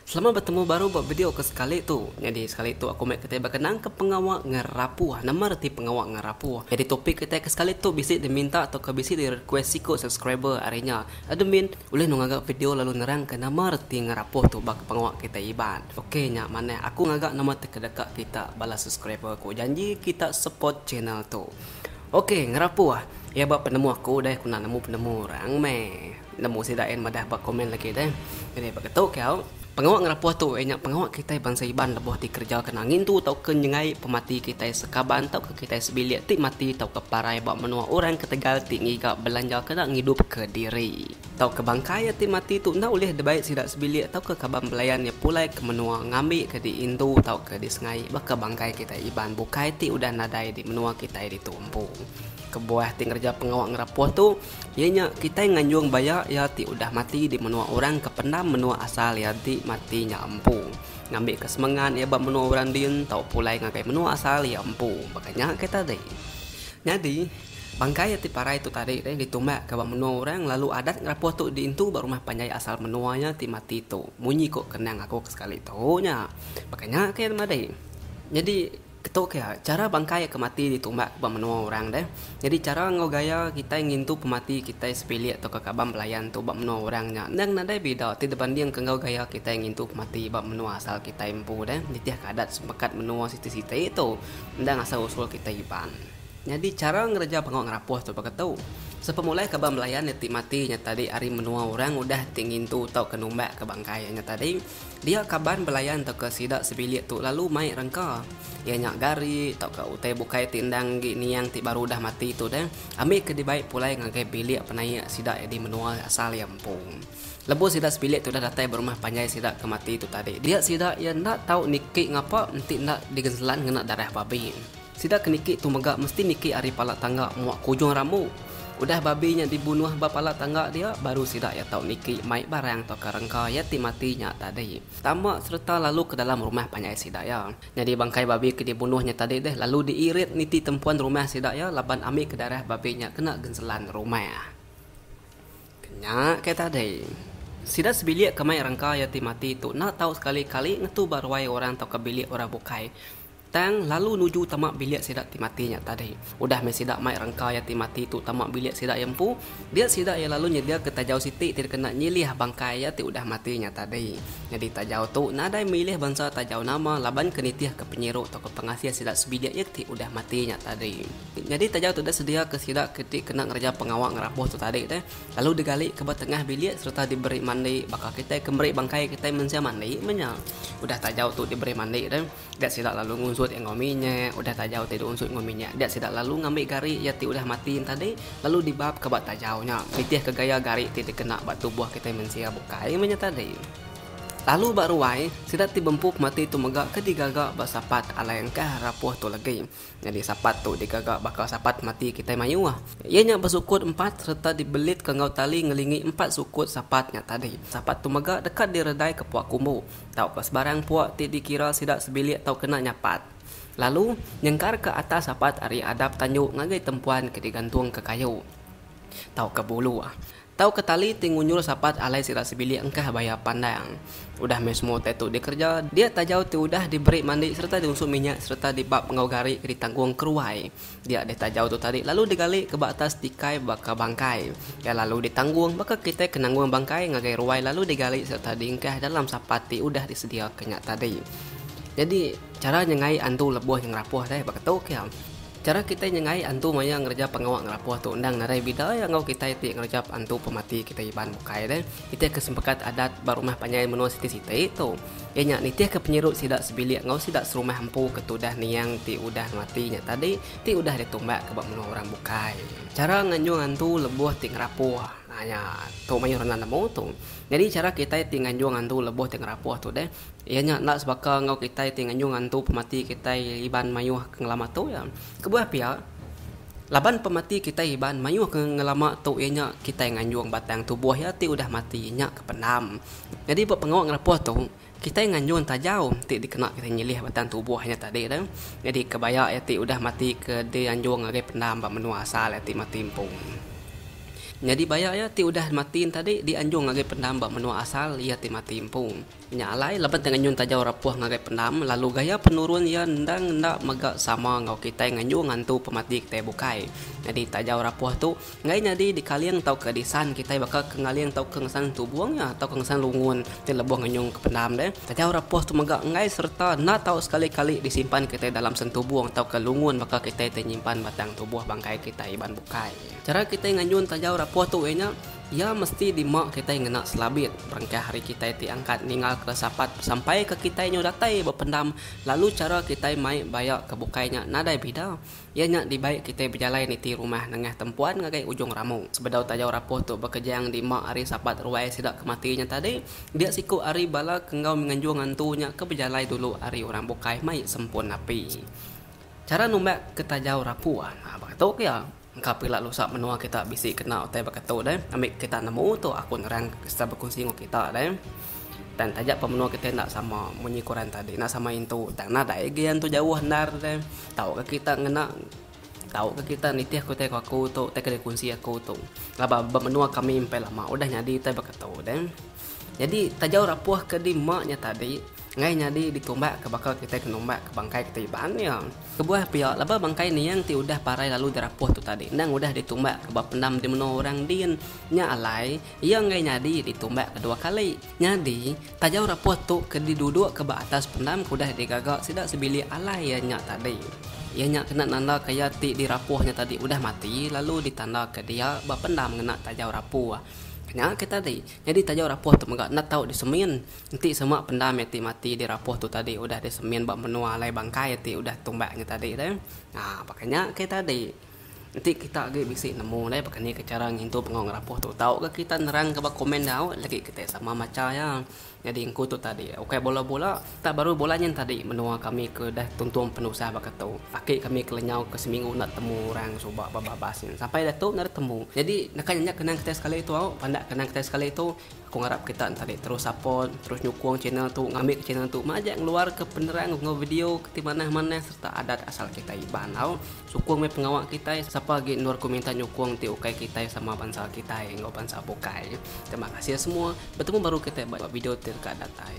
Selamat betemu baru ba video ke sekali tu. Nyadi sekali tu aku mai kitai bekenang ke pengawa ngerapuh. Nama reti pengawa ngerapuh? Nyadi topik kitai ke sekali tu bisi diminta tauka bisi di request siku subscriber ari nya. Admin ulih nu ngaga video lalu nerang ke nama reti ngerapuh tu ba pengawa kitai Iban. Ok nya manah aku ngaga nama ti kedeka kita bala subscriber ku janji kita support channel tu. Ok ngerapuh iya ba penemu aku deh ku enda nemu penemu orang meh. Nemu sida en madah ba komen lagi deh. Nyadi ba ketu ke au. Pengawa ngerapuh tu iya nya pengawa kitai bansa Iban lebuh ti kereja kena ngintu tauka nyengai pemati kitai sekaban tauka kitai sebilik ti mati tauka parai ba menua orang ketegal ti ngiga belanja kena ngidupka diri. Tauka bangkai iya ti mati tu enda ulih dibai sida sebilik tauka kaban belayan iya pulai ke menua ngambika diintu tauka disengai baka bangkai kitai Iban bukai ti udah nadai di menua kitai ditu empu. Kebuah ti ngereja pengawa ngerapuh tu iya nya kitai nganjung baya iya ti udah mati di menua orang ke pendam menua asal iya ti mati nya empu. Ngambika semengat iya ba menua orang din tau pulai ngagai menua asal iya empu. Baka nya ke tadi. Nyadi, bangkai iya ti parai tu tadi deh ditumbakka ba menua orang lalu adat ngerapuh tu diintu ba rumah panjai asal menua iya ti mati tu. Munyi ku kenang aku ke sekali tu nya. Baka nya ke madi. Nyadi. Ketu ke chara bangkai ke mati ditumbak ba menua orang deh. Nyadi chara enggau gaya kitai ngintu pemati kitai sebilik tauka kaban belayan tu ba menua orang nya endang nadai bida ti dibandingka enggau gaya kitai ngintu pemati ba menua asal kitai empu deh nitihka adat sempekat menua siti-siti tu endang asal usul kitai Iban. Nyadi chara ngereja pengawa ngerapuh tu baka tu. Sepemulai kaban belayan iya ti mati nya tadi ari menua orang udah ti ngintu tauka numbakka bangkai iya nya tadi. Dia kaban belayan tauka sida sebilik tu lalu mai rengka, iya nya gari tauka utai bukai ti endang agi niang ti baru udah mati tu deh, ambi ke dibai pulai ngagai bilik penaik sida iya di menua asal iya empu. Lebuh sida sebilik ti udah datai ba rumah panjai sida ke mati tu tadi, dia sida iya enda tau niki ngapa enti enda digenselan ngena darah babi. Sida ke niki tu mega mesti niki ari pala tangga muak ke ujung rambu. Udah babi nya dibunuh ba pala tangga dia, baru sida iya tau niki mai barang tauka rengka iya ti mati nya tadi. Tama sereta lalu ke dalam rumah panjai sida iya. Nyadi bangkai babi ke dibunuh nya tadi deh lalu diirit niti tempuan rumah sida iya laban ambi ke darah babi nya kena genselan rumah. Nya ke tadi. Sida sebilik ke mai rengka iya ti mati tu enda tau sekali-kali ngetu ba ruai orang tauka bilik orang bukai. Tang lalu nuju tama bilik sida ti mati nya tadi. Udah meh sida mai rengka iya ti mati tu tama bilik sida iya empu, dia sida iya lalu nyediaka tajau siti ti dikena nyilih bangkai iya ti udah mati nya tadi. Nyadi tajau tu nadai milih bansa tajau nama laban ke nitihka penyiru tauka pengasih sida sebilik iya ti udah mati nya tadi. Nyadi tajau tu udah sediaka sida ke ti kena ngereja pengawa ngerapuh tu tadi deh lalu digali ke ba tengah bilik sereta diberi mandi baka kitai ke meri bangkai kitai mensia mandi meh nya. Udah tajau tu diberi mandi deh. Dia sida lalu ngunsut iya enggau minyak, udah tajau ti diunsut enggau minyak dia sida lalu ngambi gari iya ti udah mati tadi lalu dibap ka ba tajau nya nitihka gaya gari ti dikena ba tubuh kitai mensia bukai meh nya tadi. Lalu ba ruai, sida ti bempu pemati tu mega ke digaga ba sapat alai engkah rapuh tu legi. Nyadi sapat tu digaga baka sapat mati kitai mayuh. Iya nya besukut empat sereta dibelitka enggau tali ngelingi empat sukut sapat nya tadi. Sapat tu mega deka diredaika puak kumbu tauka sebarang puak ti dikira sida sebilik tau kena nyapat. Lalu, nyengkarka atas sapat ari adap tanju ngagai tempuan ke digantungka kayu tauka bulu. Tauka tali ti ngunyur sapat alai sida sebilik engkah baya pandang. Udah meh semua utai tu dikereja, dia tajau ti udah diberi mandi sereta diunsut minyak sereta dibap enggau gari ke ditanggung keruai. Dia deh tajau tu tadi lalu digali ke ba atas tikai baka bangkai. Iya lalu ditanggung baka kitai ke nanggung bangkai ngagai ruai lalu digali sereta diengkah dalam sapat ti udah disediaka nya tadi. Nyadi, chara nyengai antu lebuh nyengerapuh deh baka tu ke. Chara kitai nyengai antu maya ngereja pengawa ngerapuh tu endang nadai bida iya enggau kitai ti ngereja antu pemati kitai Iban bukai deh. Nitihka sempekat adat ba rumah panjai menua siti-siti tu, iya nya nitihka penyiru sida sebilik enggau sida serumah empu ke tudah niang ti udah mati nya tadi ti udah ditumbakka ba menua orang bukai. Chara nganjung antu lebuh ti ngerapuh. Ha nya tu mayuh rena nemu tu. Nyadi chara kitai ti nganjung antu lebuh ti ngerapuh tu deh iya nya enda sebaka enggau kitai ti nganjung antu pemati kitai Iban mayuh ke ngelama tu iya. Kebuah pia, laban pemati kitai Iban mayuh ke ngelama tu iya nya kitai nganjung batang tubuh iya ti udah mati nya ke pendam. Nyadi ba pengawa ngerapuh tu, kitai nganjung tajau ti dikena kitai nyilih batang tubuh nya tadi tu nyadi ke baya iya ti udah mati ke dianjung ngagai pendam ba menua asal iya ti mati empu. Nyadi baya iya ti udah mati tadi dianjung ngagai pendam ba menua asal iya ti mati empu. Nya alai laban ti nganjung tajau rapuh ngagai pendam lalu gaya penurun iya endang enda mega sama enggau kitai nganjung antu pemati kitai bukai. Nyadi tajau rapuh tu enggai nyadi dikaling tauka disan kitai baka ke ngaling tauka ngesan tubung iya tauka ngesan lungun ti lebuh nganjung ke pendam deh. Tajau rapuh tu mega enggai sereta enda tau sekali-kali disimpan kitai dalam sentubung tauka lungun baka kitai ti nyimpan batang tubuh bangkai kitai iban bukai. Chara kitai nganjung tajau rapuh tu iya nya Iya mesti dima kitai ngena selabit berengkah ari kitai ti angkat ninggalka sapat sampaika kitai nyau datai bependam lalu chara kitai mai baya ke bukai nya nadai bida. Iya nya dibai kitai bejalai niti rumah nengah tempuan ngagai ujung ramu. Sebedau tajau rapuh tu bekejang dima ari sapat ruai sida ke mati nya tadi, dia siku ari bala ke enggau nganjung antu nya ke bejalai dulu ari orang bukai mai sempun api. Chara numbak ke tajau rapuh, baka tu ke iya. Engka pila lusa menua kita bisi kena utai baka tu deh. Ambi kita nemu tu aku nerang sereta bekunsi enggau kita deh. Tang taja pa menua kita enda sama munyi ku orang tadi enda sama intu tang nadai agi antu jauh endar deh. Tau ka kita ngena tau ka kita nitih ku utai ku aku tu utai ke dikunsi aku tu. Laban ba menua kami empai lama udah nyadi utai baka tu deh. Nyadi tajau rapuh ke di ema nya tadi enggai nyadi ditumbak ke baka kitai ke numbak ke bangkai kitai Iban iya. Kebuah pia laban bangkai niang ti udah parai lalu dirapuh tu tadi endang udah ditumbak ke ba pendam di menua orang din. Nya alai iya enggai nyadi ditumbak kedua kali. Nyadi tajau rapuh tu ke diduduk ke ba atas pendam ke udah digaga sida sebilik alai iya nya tadi. Iya nya kena nanda ke iya ti dirapuh nya tadi udah mati lalu ditanda ke dia ba pendam ngena tajau rapuh. Nya ke tadi. Nyadi tajau rapuh tu mega enda tau disemin. Enti sema pendam iya ti mati di rapuh tu tadi udah disemin ba menua alai bangkai ti udah tumbak nya tadi deh. Haa baka nya ke tadi. Enti kita agi bisi nemu deh baka ni ke chara ngintu pengawa ngerapuh tu tau ga kita nerang ke ba komen dau lagi kitai sama macha iya. Nyadi engku tu tadi ukai bula-bula tak baru bula nyin tadi menua kami ke udah tuntung penusah baka tu. Aki kami ke lenyau ke seminggu enda temu orang suba ba babas nyin sampai diatu enda temu. Nyadi naka nya kenang kitai sekali tu au pandak kenang kitai sekali tu. Aku ngarap kita enti terus support, terus nyukung channel tu ngambika channel tu majak ngeluarka penerang enggau video ti manah-manah sereta adat asal kitai Iban tau. Sukung meh pengawa kitai sapa agi endur ku minta nyukung ti ukai kitai sama bansa kitai enggau bansa bukai. Terima kasih semua. Betemu baru kitai ba video ti deka datai.